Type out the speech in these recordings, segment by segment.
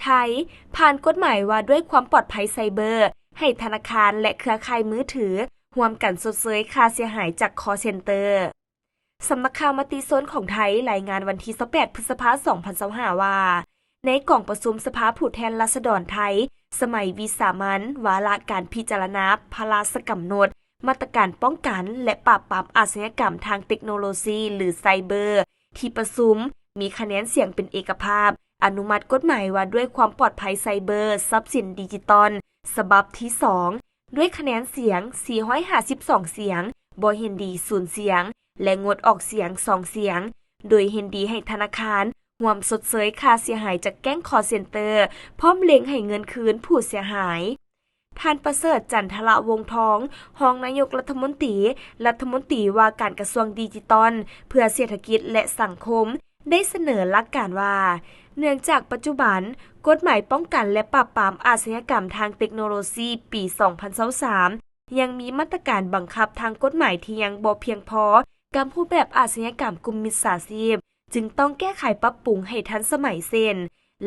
ໄທ ຜ່ານກົດໝາຍວ່າດ້ວຍຄວາມປອດໄພໄຊເບີ ໃຫ້ທະນາຄານ ແລະ ເຄືອຂ່າຍມືຖື ຮ່ວມກັນຊົດເຊີຍຄ່າເສຍຫາຍຈາກຄໍເຊັນເຕີ. ສຳນັກຂ່າວມະຕິຊົນຂອງໄທ ລາຍງານວັນທີຊາວແປດ ພຶດສະພາ ສອງພັນຊາວຫ້າ ວ່າ ໃນກອງປະຊຸມສະພາຜູ້ແທນລາຊະດອນໄທ ສະໄໝວິສາມັນ ວາລະການພິຈາລະນາພະລາຊະກຳນົດ ມາດຕະການປ້ອງກັນ ແລະ ປາບປາມອາຊະຍາກຳທາງເຕັກໂນໂລຊີ ຫຼື ໄຊເບີ ທີ່ປະຊຸມມີຄະແນນສຽງເປັນເອກະພາບ ອະນຸມັດກົດໝາຍວ່າດ້ວຍຄວາມປອດໄພໄຊເບີ ຊັບສິນດິຈິຕອນ ສະບັບທີສອງ ດ້ວຍຄະແນນສຽງ ສີ່ຮ້ອຍຫ້າສິບສອງ ສຽງ, ບໍ່ເຫັນດີ ສູນ ສຽງ ແລະ ງົດອອກສຽງ ສອງ ສຽງ, ໂດຍເຫັນດີໃຫ້ທະນາຄານຮ່ວມຊົດເຊີຍຄ່າເສຍຫາຍຈາກແກ້ງຄໍເຊັນເຕີ ພ້ອມເລັ່ງໃຫ້ເງິນຄືນຜູ້ເສຍຫາຍ. ທ່ານ ປະເສີດ ຈັນທະລະວົງທອງ ຮອງນາຍົກລັດຖະມົນຕີ, ລັດຖະມົນຕີວ່າການກະຊວງດິຈິຕອນ ເພື່ອເສດຖະກິດ ແລະ ສັງຄົມ ໄດ້ສະເໜີຫຼັກການວ່າ ເນື່ອງຈາກປັດຈຸບັນ ກົດໝາຍປ້ອງກັນ ແລະ ປາບປາມອາຊະຍາກຳທາງເຕັກໂນໂລຊີ ປີ ສອງພັນຊາວສາມ ຍັງມີມາດຕະການບັງຄັບທາງກົດໝາຍທີ່ຍັງບໍ່ພຽງພໍກັບຮູບແບບອາຊະຍາກຳກຸ່ມມິດສາຊີບ, ຈຶ່ງຕ້ອງແກ້ໄຂປັບປຸງໃຫ້ທັນສະໄໝ ເຊັ່ນ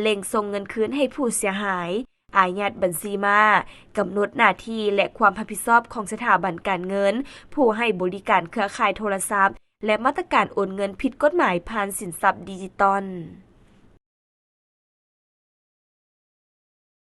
ເລັ່ງສົ່ງເງິນຄືນໃຫ້ຜູ້ເສຍຫາຍ, ອາຍັດບັນຊີມ້າ, ກຳນົດໜ້າທີ່ ແລະ ຄວາມຮັບຜິດຊອບຂອງສະຖາບັນການເງິນ, ຜູ້ໃຫ້ບໍລິການເຄືອຂ່າຍໂທລະສັບ ແລະ ມາດຕະການໂອນເງິນຜິດກົດໝາຍຜ່ານສິນຊັບດິຈິຕອນ.